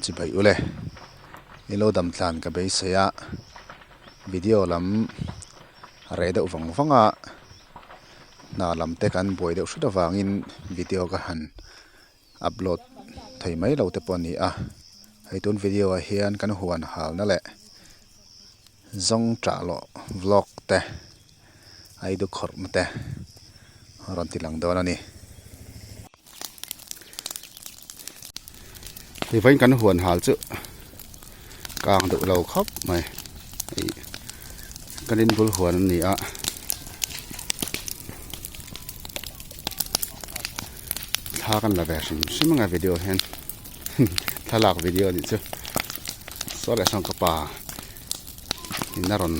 Chibai ule. I lo dam tlan ka beisei a, video lam a reh deuh vang vang a, hna lam te kan buai deuh hret avangin video ka han upload thei mai lo te pawh a ni a. Hei tun video ah hian kan huan halna leh zawng tah lawh vlog te aidu khawrhna te a rawn ti lang dawn a ni. Hei vawiin kan huan hal chu kang duh lo khawp mai ih kan in bul huan a ni a thla kan la ve hrim hrim anga video hian thlalak video a nih chu saw leh sawn ka pa in a rawn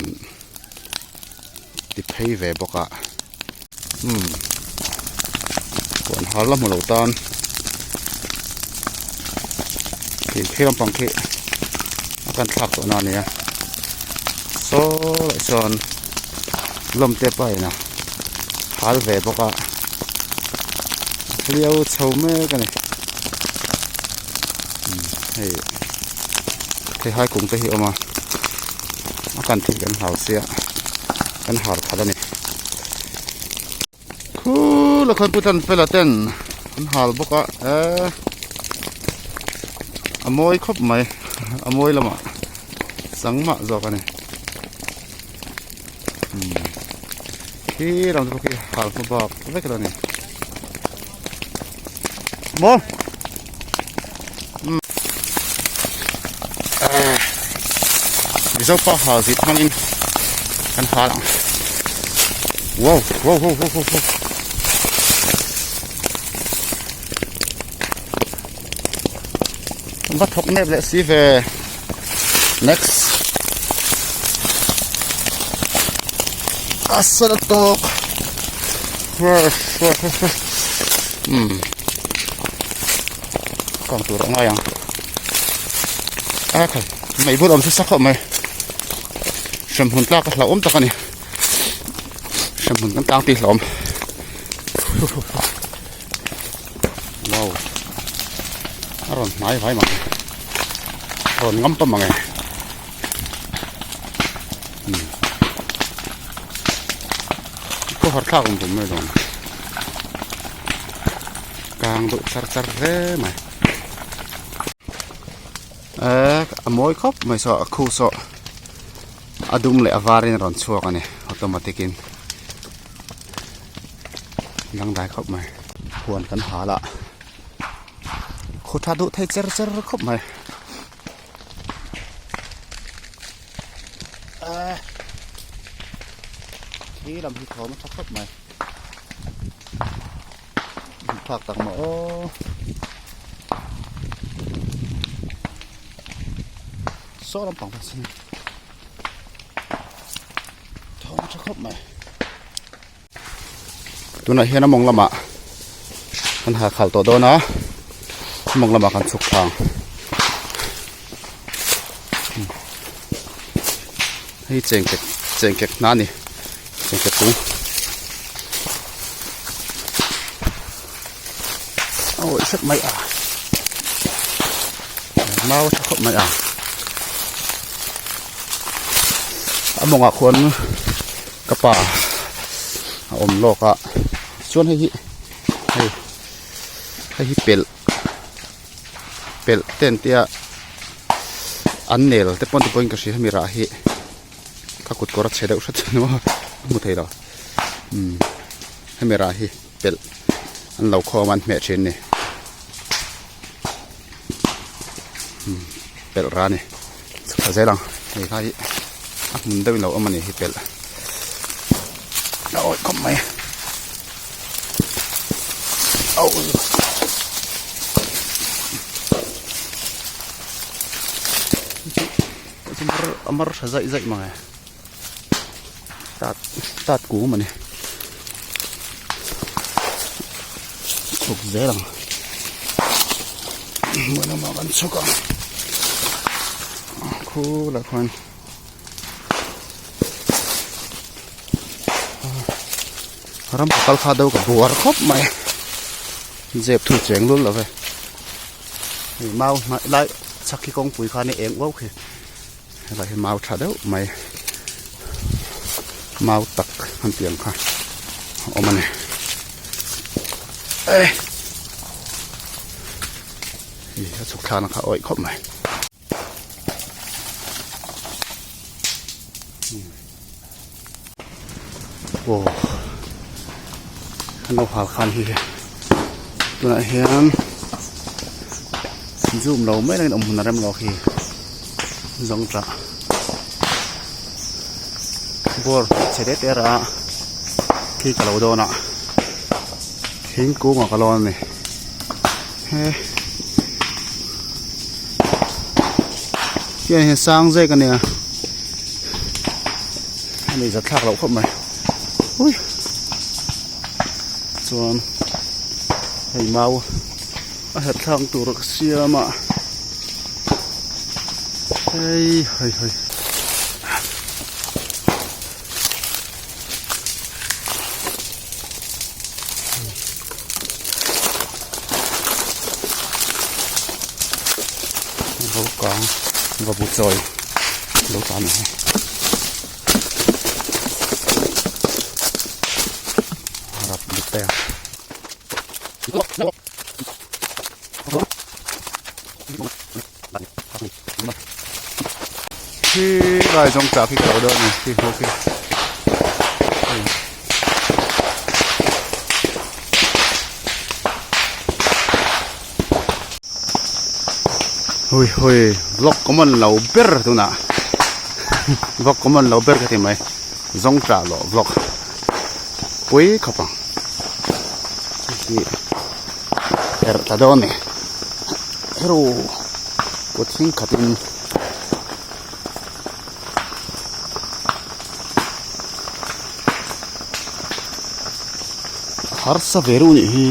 ti phei ve bawk a umm huan har la hmu lo tan khi khi lampang khi a kan thlak tawh na a nia saw leh sawn lawm te pawh a in a hal ve bawk a hliau chho mek a ni hei theihai kung te hi a awm a a kan thil kan hlau sia kan har khat a ni khul a khawn pu tan fela ten an hal bawk a eee a mawi khawp mai a mawi lamah chang mah zawk a ni khi lam te pawh khi hal hma bak vek a ni maw. Mizo pa hal zit hmangin kan hal ang wow wow wow wow wow va thawk nep leh si ve next asal tawk um kang tur a ngai ang a khai mai bul awm chu sa khawp mai hremhmun tlak a hlauhawm tak a ni hremhmun kan tlang tih hlauhawm wow a rawn hnai vai mang a rawn ngam pawm ang e khawhar thlak awm tum mai dawn. Kang deuh char char hle mai eh a mawi khawp mai saw a khu saw a dum leh a var in a rawn chhuak a ni automatic in dangdai khawp mai huan kan hal a khaw tha duh thei cher cher khawp mai eh khi lam hi thawm a tha khawp mai. Phak tak maw aw saw lampang pawh sawn thawm a tha khawp mai tunah hian a mawng lamah kan ha khal tawh dawn a a mawng lamah kan chhuk thla ang hei chengkek chengkek hna a ni. Chengkek kung awi hrep mai a mau tha khawp mai a a mawngah khuan ka pa a awm lawk a chuan hei hi hei hei hi pelh pelh te an tia an nel te pawn te pawhin ka hria hemi rah hi. Ka kut kawr a chhe deuh hret a hmu thei lo umm hemi rah hi pelh an lo khawm a an hmeh thin a ni umm pelh rah a ni chhuk zel ang hei kha hi a hmun deuhin a lo awm a ni hi pelh a awih khawp mai a. A mar tha zaih zaih mang e tat tat kung a ni chhuk zel ang hmuh lamah kan chhuk ang khu lah khuan ram pakal kha deuh ka buar khawp mai zep thu cheng lul lo ve hei mau hmai lai. Tapchhak khi kawngpui khan a eng uau khi. Helai hi mau tha deuh mai mau tak an tih ang kha a awm a ni. Hei a chhuk thlakna kha a awih khawp mai. Aw kan lo hal khan hi tunah hian zoom lo mai langin awm hun a rem lo khi zawng tah bawr chhe te te rah a khi ka lo dawn a thingkung ah ka lawn a ni he hian hian sang zek a nia. A ni zat thlak loh khawp mai ui chuan hei mau a herh thlak tur ka siam a hei hei hei. Ro kang va bu chawi lo ta ni hei rap lut te a. Khi lai zawng chah khi ka lo dawn a ni khi ho khi. Hui hui vlog common lo ber tunah vlog common lo ber ka ti mai zawng chah loh vlog pui khawp ang hi herh ta dawn a ni hero kut hring khatin. Harsa ve reuh anih hi.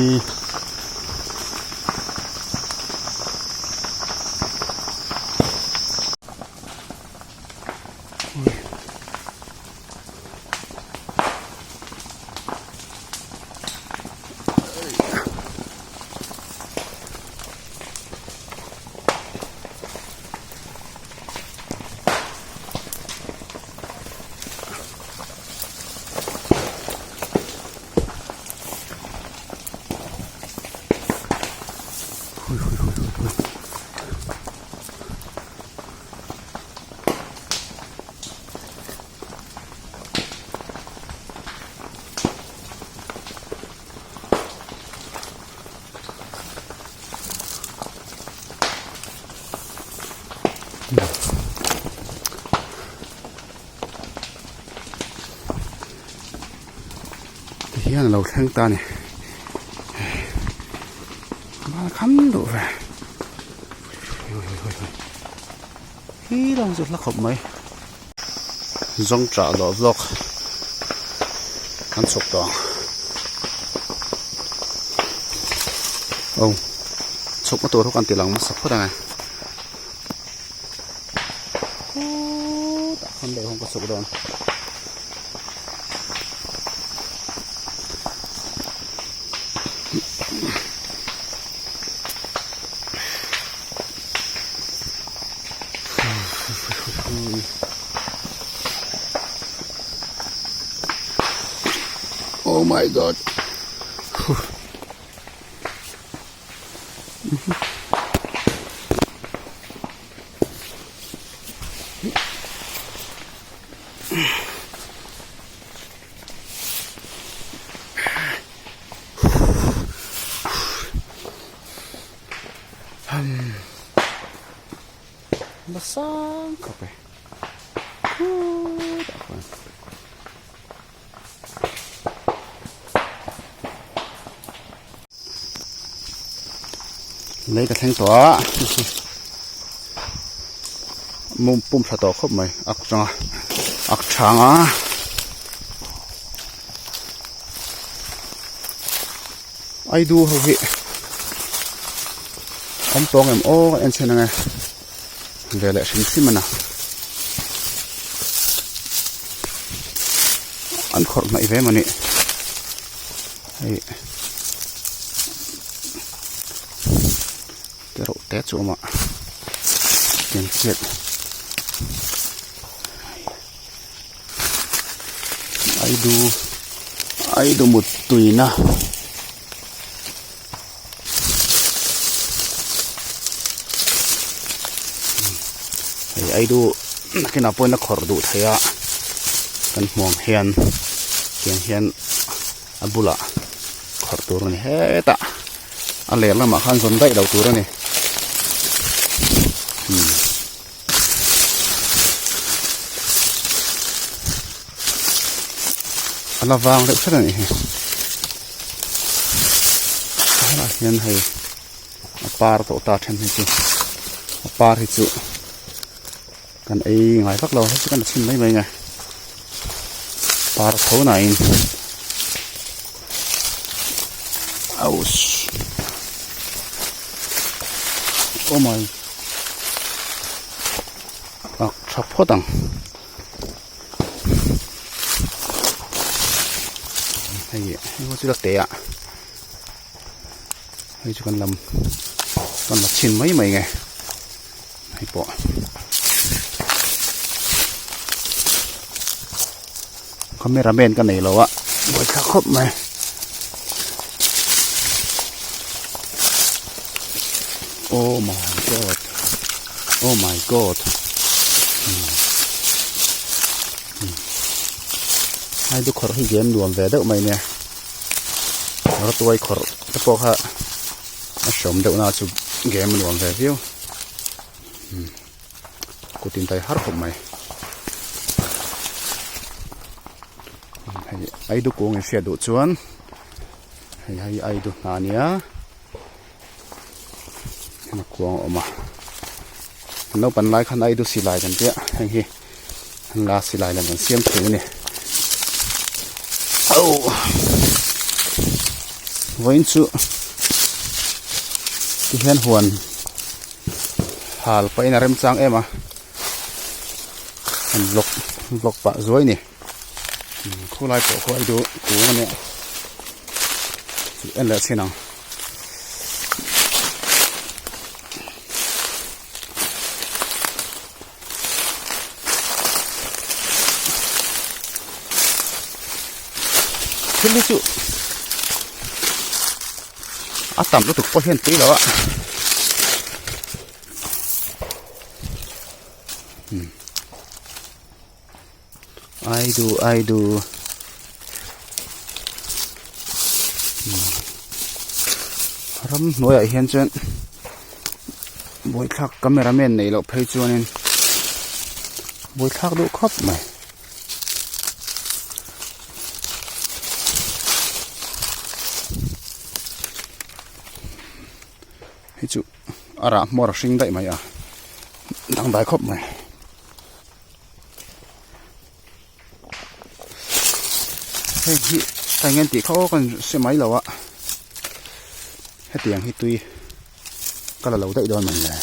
Tihian a lo thleng ta a ni bal kham duh ve hi lang chu hla khawp mai zawng chah lawh vlog an chhuk tawh ang aw chhukna tur ho kan ti lang hmasa phawt ang e. Khutah khan deuh hawng ka chhuk dawn. Oh my god. Basang khawp e khutah khuan. Lei ka thleng tawh a mum pum tha tawh khawp mai ak changa ak chhang a aidu ho hi awm tawng em aw ka en chhen ang e ve leh hrim hrim a na an khawrh hnaih ve mawni hei te reuh te chu a awm a. Tiang chiat Aidu Aidu mut tuina hei Aidu nakinah pawhin a khawrh duh thei a kan hmuh ang hian tiang hian a bulah khawrh tur a ni hetah a ler lamah khan zawn daih lo tur a ni umm a la vang deuh hret a nih hi helaiah hian hei a par tawh ta then hi chu a par hi chu kan ei ngai vak lo hei chu kan la chhin mai mai nge par tho na in ouch oh my ak tha phawt ang hei hei chu la te ah hei chu kan lam kan la chhin mai mai nge hei pawh camera man ka nei lo a buaithlak khawp mai oh my god oh my god hai du khawrh hi game nuam ve deuh mai nia rawtuai khawrh te pawh kha a hrawm deuh na chu game a nuam ve viau kut in tai har khawp mai hei aidu kung in hriat duh chuan hei hei aidu hna a nia heng a kuang a awm a naupang lai khan aidu silai kan tia heng hi an la silai lem kan siam thin a ni oh vawiin chu tihian huan hal pahin a remchang em a an vlog vlog pah zuai a ni khawlai pawh khaw aidu kung a nia en leh chhin ang. Thil hi chu a tam lutuk pawh hian tui lo a ai du ai du ramhnuaiah hian chuan buaithlak camera man neih loh phei chuanin buaithlak duh khawp mai. Hei chu a rah hmawr a hring daih mai a dangdai khawp mai. Hei hi eng nge tih kha aw kan hre mai lo a hetiang hi tui ka la lo daih dawn mai le.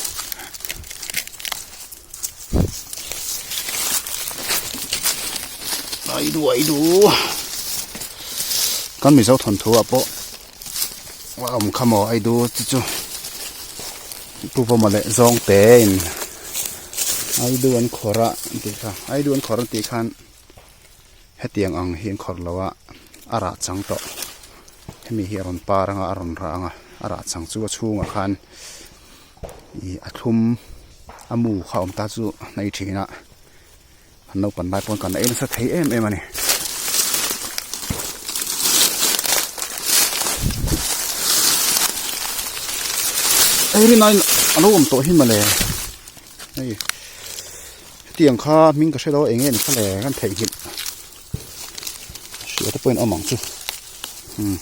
Ai du ai du kan mizo thawnthu ah pawh a awm kha maw ai du chu chu pu vawma leh zawng te in ai du an khawrh a an tih kha ai du an khawrh an tih khan hetiang ang hi an khawrh lo a a rah chang tawh hemi hi a rawn par anga a rawn rah anga a rah chang chu a chhungah khan ih a thlum a mu kha awm ta chu a hnai thin a an naupang lai pawn kan ei nasa thei em em a ni. Hei rinaiin a lo awm tawh hi mawle hei hetiang kha hming ka hre lo a eng nge ni kha le kan theihnghilh hria te pawhin awm ang chu umm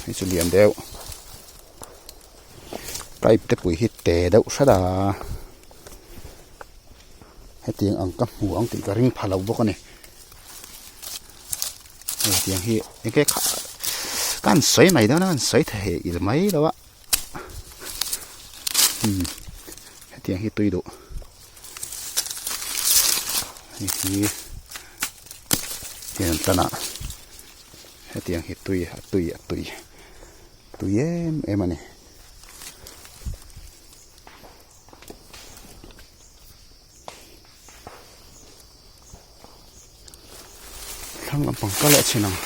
hei chu lian deuh. Pipe te pui hi te deuh hrat a hetiang ang ka hmu ang tih ka ring pha lo bawk a ni hetiang hi enge kha ka han sawi mai dawn a ka han sawi thei il mai lo a umm hetiang hi tui duh hei hi heng tan ah hetiang hi tui a tui a tui. Tui em em a ni. Thlang lampang kal leh chhin ang.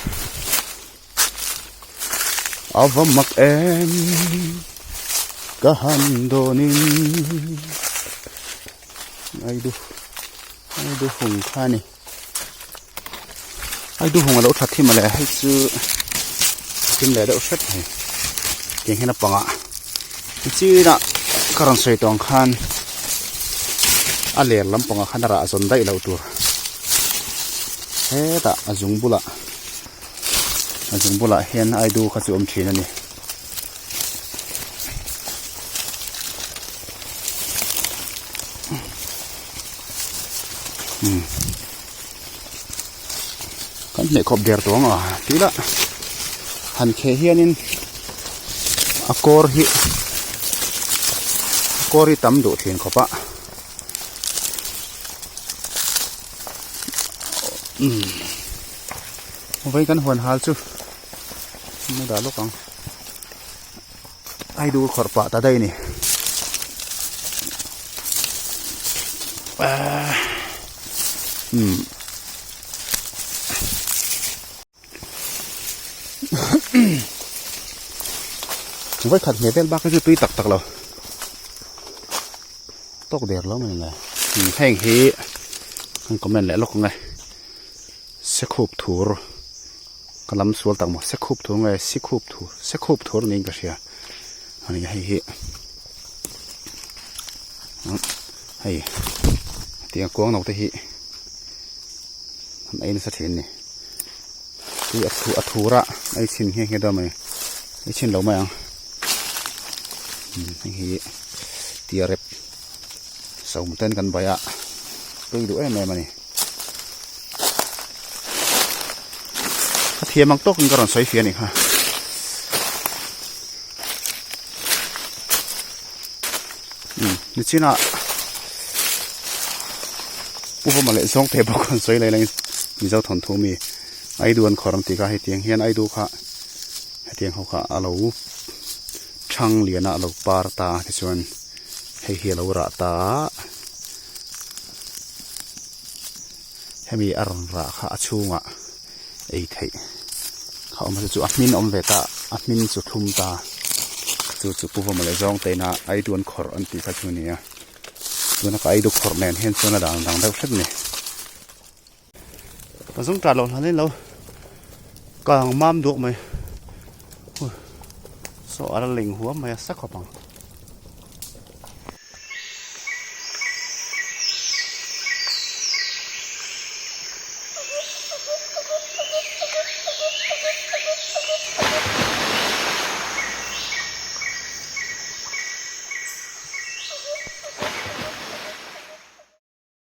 A va mak em ka han dawnin ai du ai du hung kha a ni ai du hung a lo that hi mawle hei chu thim leh deuh hret mai tiang hian a pangah nichinah ka rawn sawi tawh ang khan a ler lampangah khan a rah zawn daih loh tur hetah a zung bulah a zung bulah hian aidu kha chu awm thin a ni. Kan hneh khawp der tawh ang a tih lah han kheh hianin a kawr hi a kawr hi tam duh thin khawp a umm vawiin kan huan hal chu an dah lawk ang aidu khawrh pah ta daih a ni umm vawikhat hmeh vel bak hi chu tui tak tak lo tawk der lo mai le heng hi kan comment leh lawk ang e sekhup thur ka lam sual tak maw sekhup thur nge sikhup thur sekhup thur niin ka hria ani hei hi hei tiang kuang no te hi an ei nasa thin a ni tui a thu a thur a ei chhin nghe nghe dawn mai ei chhin lo mai ang hei hi tia rep sawm ten kan bai a tui duh em em a ni ka thiam ang tawkin ka rawn sawi fiah a nih kha. Nichinah Pu Vawma leh Zawngte bawk an sawi lai laiin Mizo thawnthu mi Aidu an khawr ang tih kha hetiang hian Aidu kha hetiang ho kha a lo thang lian a a lo par ta a tichuan hei hi a lo rah ta a hemi a rawn rah kha a chhungah ei theih kha awm a chu chu a hmin awm ve ta a hmin chu thlum ta chu chu pu vawma leh zawng te ina aidu an khawrh an tih kha chu a ni a tuna ka aidu khawrh nen hian chuan a dan dang deuh hret a ni ka zung tah loh hlan in lo kang mam duak mai saw a la ling huam mai a sa khawp ang.